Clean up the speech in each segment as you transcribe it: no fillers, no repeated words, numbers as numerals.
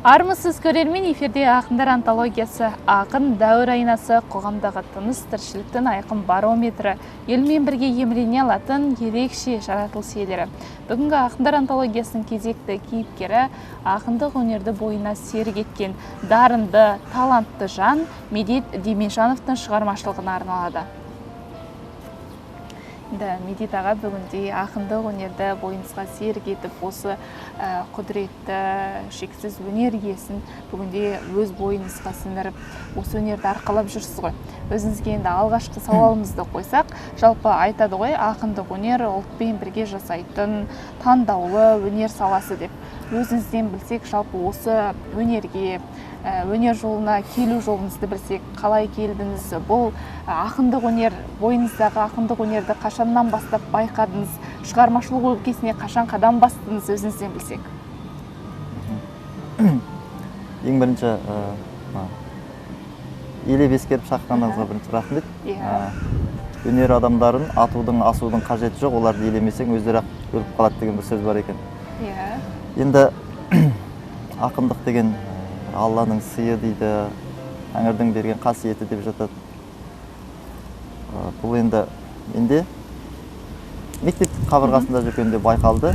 Армысыз көрермен, эфирде ақындар антологиясы, ақын дәуір айнасы, қоғамдағы тыныс тіршіліктің айқын барометрі, елмен бірге емірене алатын ерекше жаратылыс иелері. Бүгінгі ақындар антологиясының кезекті кейіпкері ақындық өнерді бойына серік еткен дарынды, талантты жан Медет Деменжановтың шығармашылығына арналады. Медет аға, бүгінде ақындық өнерді бойыңызға серік етіп, осы құдіретті, шексіз өнер иесін бүгінде өз бойыңызға сіңіріп, осы өнерді арқалап жүрсіз ғой. Өзіңізге енді алғашқы сауалымызды қойсақ, жалпы айтады ғой, ақындық өнер ұлтпен бірге жасайтын таңдаулы өнер саласы деп. Өзіңізден білсек, жалпы осы өнерге, өнер жолына келу жолыңызды білсек, қалай келдіңіз? Бұл ақындық өнер, бойыңыздағы ақындық өнерді қашаннан бастап байқадыңыз? Шығармашылық өлкесіне қашан қадам бастыңыз, өзіңізден білсек? Ең бірінші елеп ескеріп шақырғаныңызға бірінші рахмет. Өнер адамдарын атудың, асудың қажеті жоқ, оларды елемесең өздері өліп қалады деген бір сөз бар екен. Енді ақындық деген Алланың сыйы дейді, тәңірдің берген қасиеті деп жатады. Бұл енді менде мектеп қабырғасында жүргенде байқалды.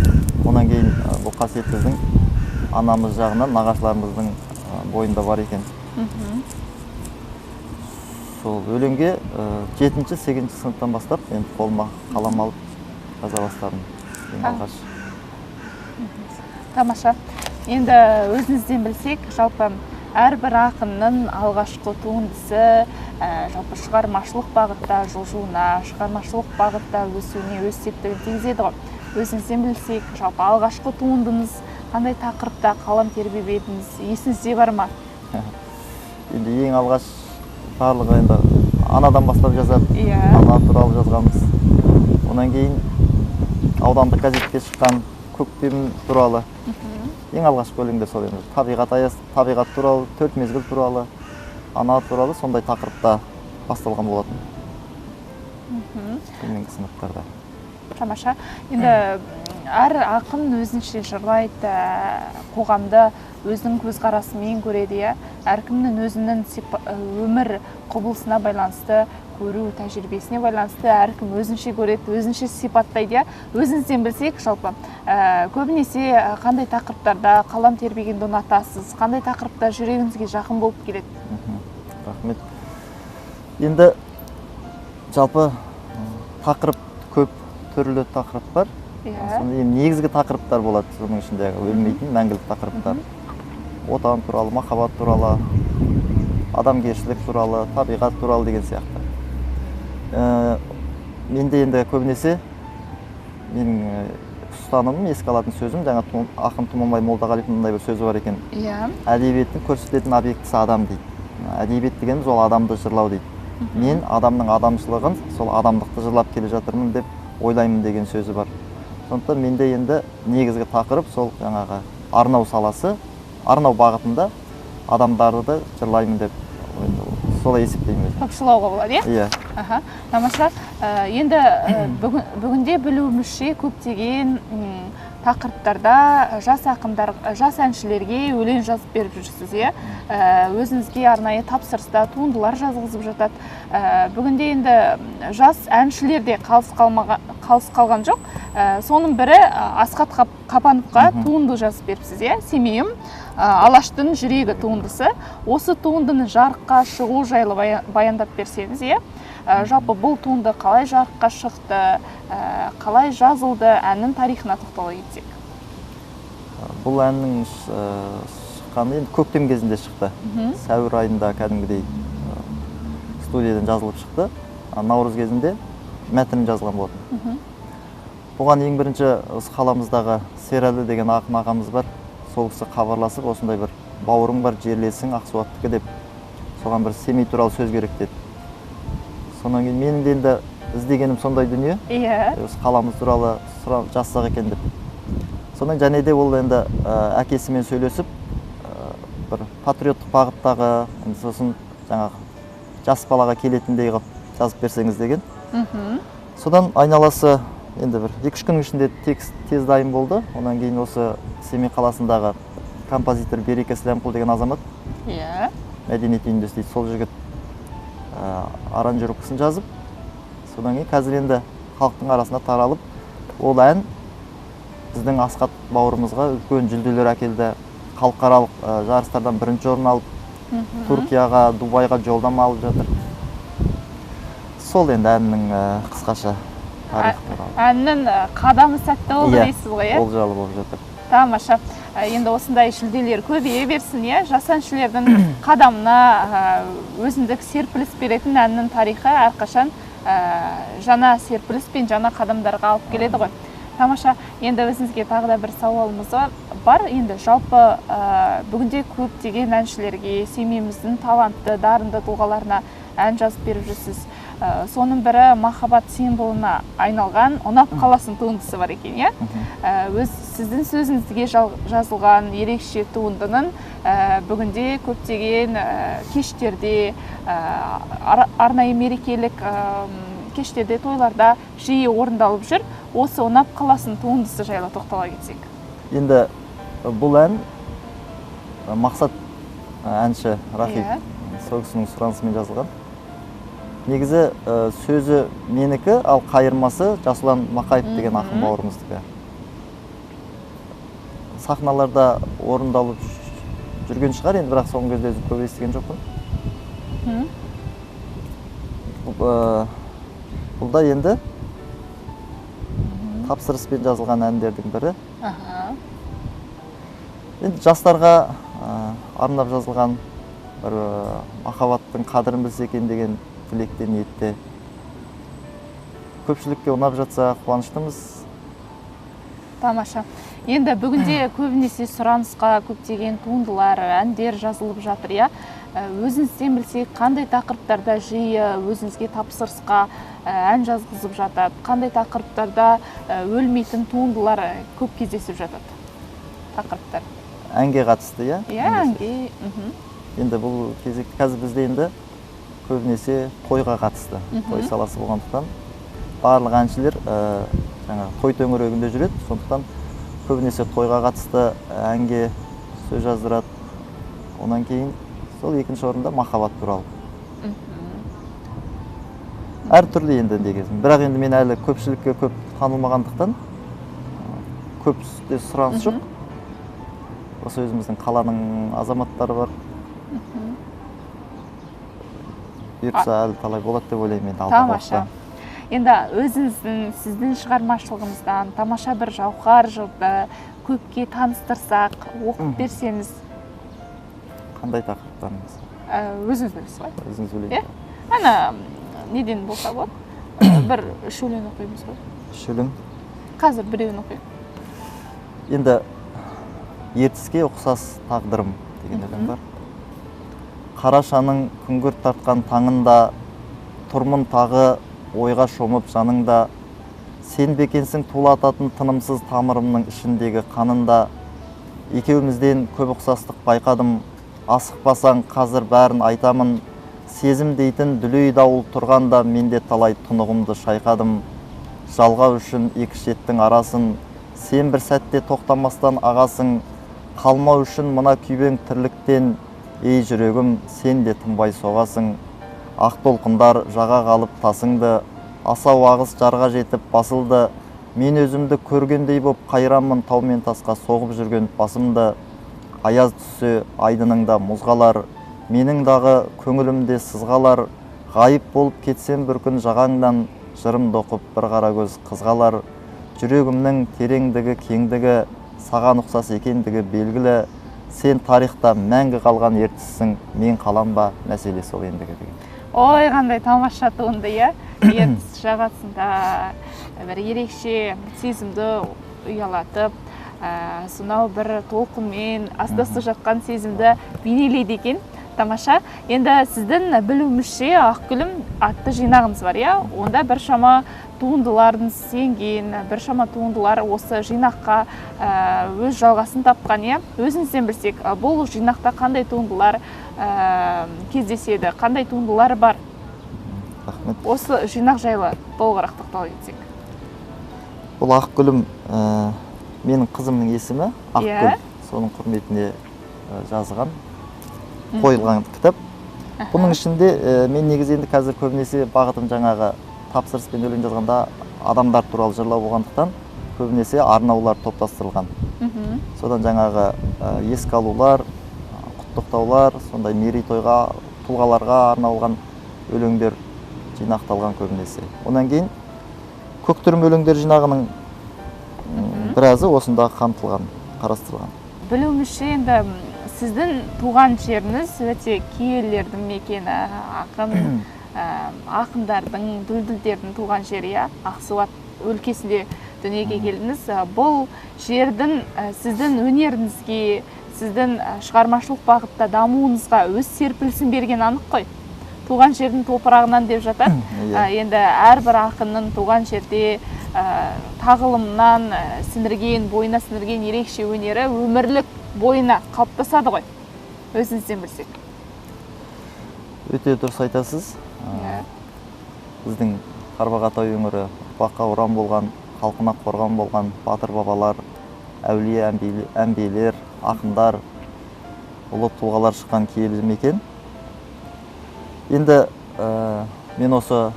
Онан кейін бұл қасиет біздің анамыз жағынан, нағашыларымыздың бойында бар екен. Сол өлеңге 7-8 сыныптан бастап енді қолыма қалам алып жаза бастадым. Ең алғаш. Тамаша. Енді өзіңізден білсек, жалпы әрбір ақынның алғашқы туындысы жалпы шығармашылық бағытта жылжуына, шығармашылық бағытта өсуіне өз септігін тигізеді ғой. Өзіңізден білсек, жалпы алғашқы туындыңыз қандай тақырыпта қалам тербеп едіңіз, есіңізде бар ма? Енді ең алғаш барлығы енді анадан бастап жазады. Ана туралы жазғанбыз. Онан кейін аудандық газетке шыққан көктем туралы. Ең алғашқы өлеңдер сол енді. Табиғат аяс, табиғат туралы, төрт мезгіл туралы, ана туралы сондай тақырыпта басталған болатын. Төменгі сыныптарда. Тамаша. Енді әр ақын өзінше жырлайды, қоғамды өзінің көзқарасымен көреді, иә. Әркімнің өзінің өмір құбылысына байланысты, көру тәжірибесіне байланысты әркім өзінше көреді, өзінше сипаттайды, иә. Өзіңізден білсек, жалпы көбінесе қандай тақырыптарда қалам тербегенді ұнатасыз, қандай тақырыптар жүрегіңізге жақын болып келеді? Рахмет. Енді жалпы тақырып көп, түрлі тақырып бар. Сонда енді негізгі тақырыптар болады, соның ішіндегі өлмейтін мәңгілік тақырыптар. Отан туралы, махаббат туралы, адамгершілік туралы, табиғат туралы деген сияқты. Менде енді көбінесе менің ұстанымым, еске алатын сөзім, жаңа ақын Тұманбай Молдағалиевтің мындай бір сөзі бар екен. Әдебиеттің көрсететін объектісі адам дейді. Әдебиет дегеніміз ол адамды жырлау дейді. Мен адамның адамшылығын, сол адамдықты жырлап келе жатырмын деп ойлаймын деген сөзі бар. Сондықтан менде енді негізгі тақырып сол жаңағы арнау саласы, арнау бағытында адамдарды жырлаймын деп солай есептеймін өзім. Топшылауға болады, иә? Иә. Тамаша. Енді бүгінде білуімізше көптеген тақырыптарда жас ақындар, жас әншілерге өлең жазып беріп жүрсіз, иә? Өзіңізге арнайы тапсырыста туындылар жазғызып жатады. Бүгінде енді жас әншілер де қалыс қалған жоқ. Соның бірі Асхат Қапановқа туынды жазып беріпсіз, иә? Семейім, Алаштың жүрегі туындысы. Осы туындының жарыққа шығу жайлы баяндап берсеңіз, иә? Жалпы бұл туынды қалай жарыққа шықты, қалай жазылды, әннің тарихына тоқтала кетсек. Бұл әннің шыққаны енді көктем кезінде шықты. Сәуір айында кәдімгідей студиядан жазылып шықты. Наурыз кезінде мәтін жазылған болатын. Бұған ең бірінші осы қаламыздағы Серәлі деген ақын ағамыз бар. Сол кісі хабарласып, осындай бір бауырың бар, жерлесің, Ақсуаттікі деп, соған бір Семей туралы сөз керек деді. Сонан кейін менің де енді іздегенім сондай дүние. Осы қаламыз туралы жазсақ екен деп. Сонан және де ол енді әкесімен сөйлесіп, бір патриоттық бағыттағы, енді сосын жаңағы жас балаға келетіндей қылып жазып берсеңіз деген. Содан айналасы енді бір 2-3 күннің ішінде текст тез дайын болды. Одан кейін осы Семей қаласындағы композитор Береке Сіләмқұл деген азамат, Иә. Мәдениет үйінде істейді, сол жігіт аранжировкасын жазып, содан кейін қазір енді халықтың арасына таралып, ол ән біздің Асхат бауырымызға үлкен жүлделер әкелді. Халықаралық жарыстардан бірінші орын алып, Түркияға, Дубайға жолдама алып жатыр. Сол енді әннің қысқаша тарихы туралы. Әннің қадамы сәтті болды Иә, дейсіз ғой, иә? Олжалы болып жатыр. Тамаша. Енді осындай жүлделер көбейе берсін, иә? Жас әншілердің қадамына өзіндік серпіліс беретін әннің тарихы әрқашан жаңа серпіліс пен жаңа қадамдарға алып келеді ғой. Тамаша. Енді өзіңізге тағы да бір сауалымыз бар. Енді жалпы бүгінде көптеген әншілерге, Семейіміздің талантты, дарынды тұлғаларына ән жазып беріп жүрсіз. Соның бірі махаббат символына айналған Ұнап қаласың туындысы бар екен, иә? Өз сіздің сөзіңізге жазылған ерекше туындының бүгінде көптеген кештерде, арнайы мерекелік кештерде, тойларда жиі орындалып жүр. Осы Ұнап қаласың туындысы жайлы тоқтала кетсек. Енді бұл ән Мақсат әнші Рахип сол кісінің сұранысымен жазылған. Негізі сөзі менікі, ал қайырмасы Жасұлан Мақаев деген ақын бауырымыздікі. Сахналарда орындалып жүрген шығар енді, бірақ соңғы кезде көп естіген жоқпын. Бұл да енді тапсырыспен жазылған әндердің бірі. Енді жастарға арнап жазылған бір махаббаттың қадірін білсе екен деген тілекте, ниетте. Көпшілікке ұнап жатса қуаныштымыз. Тамаша. Енді бүгінде көбінесе сұранысқа көптеген туындылар, әндер жазылып жатыр, иә? Өзіңізден білсек, қандай тақырыптарда жиі өзіңізге тапсырысқа ән жазғызып жатады, қандай тақырыптарда өлмейтін туындылар көп кездесіп жатады? Тақырыптар. Әнге қатысты, иә? Иә, әнге. Енді бұл кезек қазір бізде енді көбінесе тойға қатысты. Той саласы болғандықтан барлық әншілер жаңағы той төңірегінде жүреді, сондықтан көбінесе тойға қатысты әнге сөз жаздырады. Онан кейін сол екінші орында махаббат туралы. Әртүрлі енді дегенім. Бірақ енді мен әлі көпшілікке көп танылмағандықтан көп сұраныс жоқ. Осы өзіміздің қаланың азаматтары бар. Бұйыртса әлі талай болады деп ойлаймын енді алдағы Тамаша. уақытта. Енді өзіңіздің, сіздің шығармашылығыңыздан тамаша бір жауһар жырды көпке таныстырсақ, оқып берсеңіз. Қандай тақырыптарыңыз? Өзіңіз білесіз ғой. Өзіңіз білесіз. Иә? Ана неден болса болады? Бір үш өлең оқимыз ғой. Үш өлең? Қазір біреуін оқиық. Енді ертіске ұқсас тағдырым деген өлең бар. Қарашаның күңгірт тартқан таңында, тұрмын тағы ойға шомып жаныңда, сен бекенсің тулататын тынымсыз тамырымның ішіндегі қанында. Екеумізден көп ұқсастық байқадым, асықпасаң қазір бәрін айтамын. Сезім дейтін дүлей дауыл тұрғанда мен де талай тұнығымды шайқадым. Жалғау үшін екі шеттің арасын, сен бір сәтте тоқтамастан ағасың. Қалмау үшін мына күйбең тірліктен, ей жүрегім, сен де тынбай соғасың. Ақ толқындар жаға қалып тасыңды, асау ағыс жарға жетіп басылды. Мен өзімді көргендей боп қайранмын, тау мен тасқа соғып жүрген басымды. Аяз түссе айдыныңда мұз қалар, менің дағы көңілімде сызғалар. Ғайып болып кетсем бір күн жағаңнан, жырымды оқып бір қара көз қызғалар. Жүрегімнің тереңдігі, кеңдігі, саған ұқсас екендігі белгілі. Сен тарихта мәңгі қалған ертіссің, мен қалам ба, мәселе сол ендігі деген. Ой, қандай тамаша туынды, иә? Ертіс жағасында бір ерекше сезімді ұялатып, сонау бір толқынмен астасып жатқан сезімді бейнелейді екен. Тамаша. Енді сіздің білуімізше Ақгүлім атты жинағыңыз бар, иә? Онда біршама туындыларыңыз сенген, біршама туындылар осы жинаққа өз жалғасын тапқан, иә? Өзіңізден білсек, бұл жинақта қандай туындылар кездеседі, қандай туындылар бар? Рахмет. Осы жинақ жайлы толығырақ тоқтала кетсек. Бұл Ақгүлім менің қызымның есімі Ақгүл. Соның құрметіне жазған, қойылған кітап. Бұның ішінде мен негізі енді қазір көбінесе бағытым жаңағы тапсырыспен өлең жазғанда адамдар туралы жырлау болғандықтан көбінесе арнаулар топтастырылған. Содан жаңағы еске алулар, құттықтаулар, сондай мерейтойға, тұлғаларға арналған өлеңдер жинақталған көбінесе. Одан кейін көктүрім өлеңдер жинағының біразы осында қамтылған, қарастырылған. Білуімізше, енді сіздің туған жеріңіз өте киелілердің мекені, ақындардың, дүлдүлдердің туған жері, иә, Ақсуат өлкесінде дүниеге келдіңіз. Бұл жердің сіздің өнеріңізге, сіздің шығармашылық бағытта дамуыңызға өз серпілісін берген анық қой. Туған жердің топырағынан деп жатады. Енді әрбір ақынның туған жерде тағылымнан сіңірген, бойына сіңірген ерекше өнері өмірлік бойына қалыптасады ғой. Өзіңізден білсек. Өте дұрыс айтасыз. Біздің Тарбағатай өңірі ұрпаққа ұран болған, халқына қорған болған батыр бабалар, әулие әмбиелер, ақындар, ұлы тұлғалар шыққан киелі мекен. Енді мен осы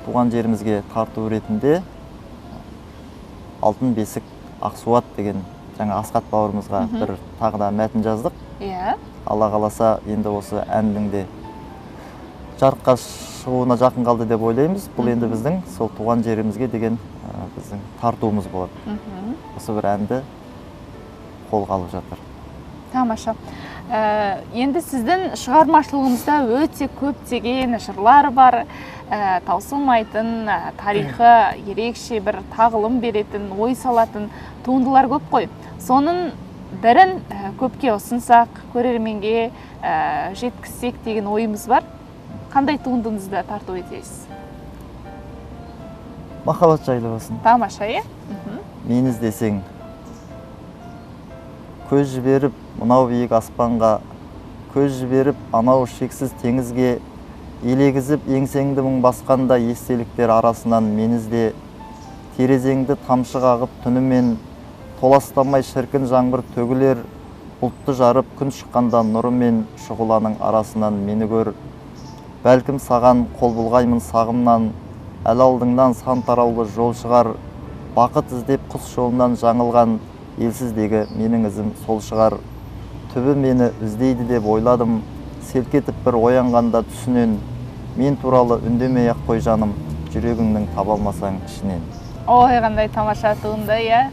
туған жерімізге тарту ретінде Алтын бесік Ақсуат деген жаңа Асхат бауырымызға бір тағы да мәтін жаздық. Алла қаласа, енді осы әннің де жарыққа шығуына жақын қалды деп ойлаймыз. Бұл енді біздің сол туған жерімізге деген біздің тартуымыз болады. Осы бір әнді қолға алып жатыр. Тамаша. Енді сіздің шығармашылығыңызда өте көптеген жырлар бар, таусылмайтын, тарихы ерекше бір тағылым беретін, ой салатын туындылар көп қой. Соның бірін көпке ұсынсақ, көрерменге жеткізсек деген ойымыз бар. Қандай туындыңызды тарту етесіз? Махаббат жайлы болсын. Тамаша, е? Мені іздесең, көз жіберіп мынау биік аспанға, көз жіберіп анау шексіз теңізге, елегізіп еңсеңді мұң басқанда естеліктер арасынан мені ізде, терезеңді тамшы қағып түнімен, толастамай шіркін жаңбыр төгілер, бұлтты жарып күн шыққанда нұрымен шұғыланың арасынан мені көр. Бәлкім саған қол бұлғаймын сағымнан, әл алдыңнан сан тараулы жол шығар, бақыт іздеп құс жолынан жаңылған елсіздегі менің ізім сол шығар. Түбі мені іздейді деп ойладым, селк етіп бір оянғанда түсінен, мен туралы үндемей ақ қой жаным, жүрегіңнің таба алмасаң ішінен. Ой, қандай тамаша туынды, иә?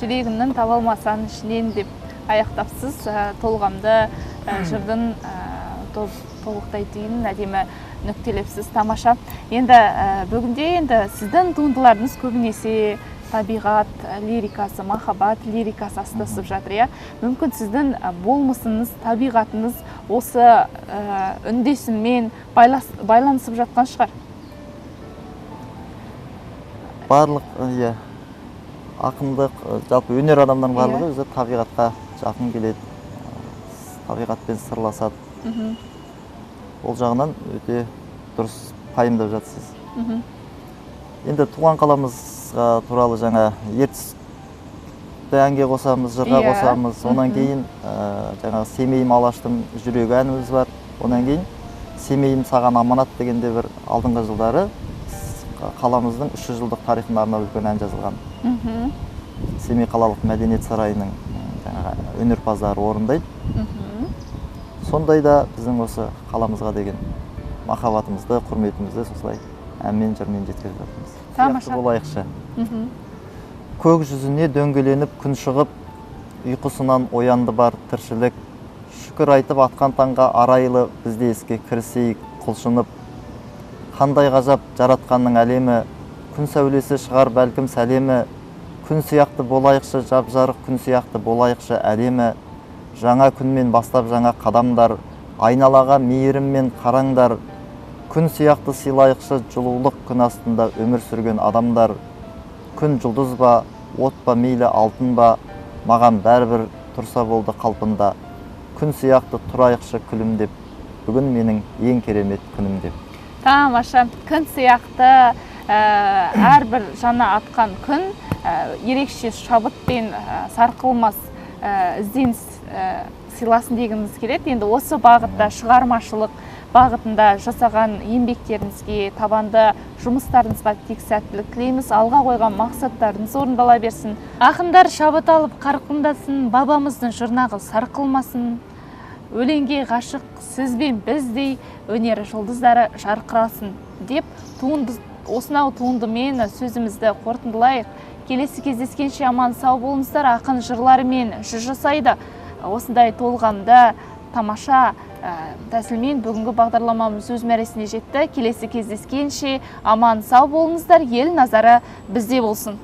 Жүрегіңнің таба алмасаң ішінен деп аяқтапсыз толғамды жырдың толықтай түйінін әдемі нүктелепсіз, тамаша. Енді бүгінде енді сіздің туындыларыңыз көбінесе табиғат лирикасы, махаббат лирикасы астасып жатыр, иә? Мүмкін сіздің болмысыңыз, табиғатыңыз осы үндесіммен байланысып жатқан шығар. Барлық, иә, ақындық, жалпы өнер адамдарының барлығы өзі табиғатқа жақын келеді, табиғатпен сырласады. Ол жағынан өте дұрыс пайымдап жатсыз. Енді туған қаламызға туралы жаңа ертісті әнге қосамыз, жырға қосамыз. Онан кейін жаңағы Семейім Алаштың жүрегі әніміз бар. Онан кейін Семейім саған аманат дегенде бір алдыңғы жылдары қаламыздың 300 жылдық тарихына арнап үлкен ән жазылған. Семей қалалық мәдениет сарайының жаңағы өнерпаздары орындайды. Сондай да біздің осы қаламызға деген махаббатымызды, құрметімізді осылай әнмен, жырмен жеткізіп жатырмыз. Тамаша. Болайықшы. Көк жүзіне дөңгеленіп күн шығып, ұйқысынан оянды бар тіршілік. Шүкір айтып атқан таңға арайлы бізде еске кірісейік құлшынып. Қандай ғажап жаратқанның әлемі, күн сәулесі шығар бәлкім сәлемі. Күн сияқты болайықшы жап-жарық, күн сияқты болайықшы әлемі. Жаңа күнмен бастап жаңа қадамдар, айналаға мейіріммен қараңдар. Күн сияқты сыйлайықшы жылулық күн астында өмір сүрген адамдар. Күн жұлдыз ба, от па, мейлі алтын ба, маған бәрібір тұрса болды қалпында. Күн сияқты тұрайықшы күлімдеп, бүгін менің ең керемет күнім деп. Тамаша. Күн сияқты әрбір жаңа атқан күн ерекше шабытпен сарқылмас ізденіс сыйласын дегіміз келеді. Енді осы бағытта, шығармашылық бағытында жасаған еңбектеріңізге, табанды жұмыстарыңызға тек сәттілік тілейміз. Алға қойған мақсаттарыңыз орындала берсін. Ақындар шабыт алып қарқындасын, бабамыздың жұрнағы сарқылмасын. Өлеңге ғашық сіз бен біздей өнер жұлдыздары жарқырасын деп осынау туындымен сөзімізді қорытындылайық. Келесі кездескенше аман сау болыңыздар. Ақын жырларымен жүз жасайды. Осындай толғамды тамаша тәсілмен бүгінгі бағдарламамыз өз мәресіне жетті. Келесі кездескенше аман сау болыңыздар. Ел назары бізде болсын.